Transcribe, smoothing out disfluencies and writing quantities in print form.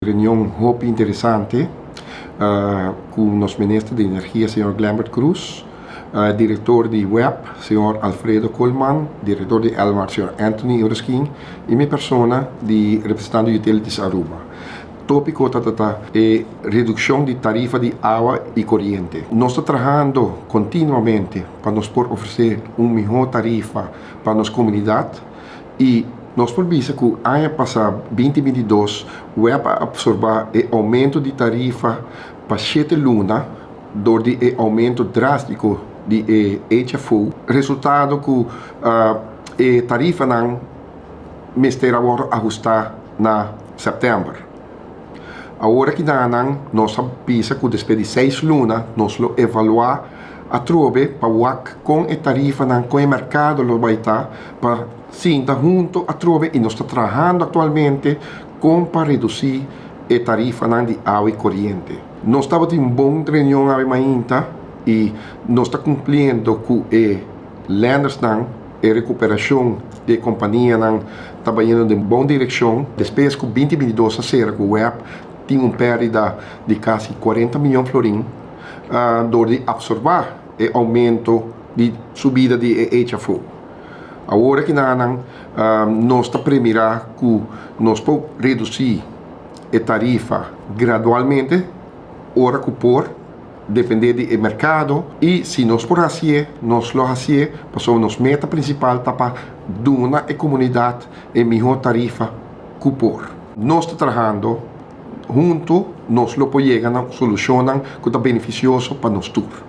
Reunion hopi interesante cu nos minister di Energia, señor Glenbert Croes, director di WEB, señor Alfredo Koolman, director di Elmar, señor Anthony Yrausquin, y mi persona di representante di Utilities Aruba. Topico ta e reduccion di tarifa di awa y coriente. Nos ta trahando continuamente pa nos por ofrece un miho tarifa pa nos comunidad y nos por bisa cu aña pasa 2022 WEB a absorba e aumento di tarifa pa 7 luna door di e aumento drastico di e HFO, resultado cu e tarifanan mester a wordo ahusta na september. Awor aki nan nos a bisa cu despues di 6 luna nos lo evalua atrobe pa wak con e tarifanan, con e mercado lo bay ta, pa sinta hunto atrobe, y nos ta trahando actualmente con pa reduci e tarifanan di awa y coriente. Nos tabatin un bon reunion awe mainta y nos ta cumpliendo cu e lendersnan, e recuperacion di companianan ta bayendo den bon direccion. Despues cu 2022 a cera cu WEB tin un perdida di casi 40 miyon florin door di absorba e aumento di subida di HFO. Awor aki nan nos ta premira cu nos por reduci e tarifa gradualmente, ora cu por, depende di mercado, y si nos por haci, nos lo haci, pasobra nos meta principal ta pa duna e comunidad e miho tarifa cu por. Nos ta trahando hunto, nos lo por yega na solucion cu ta beneficioso pa nos tur.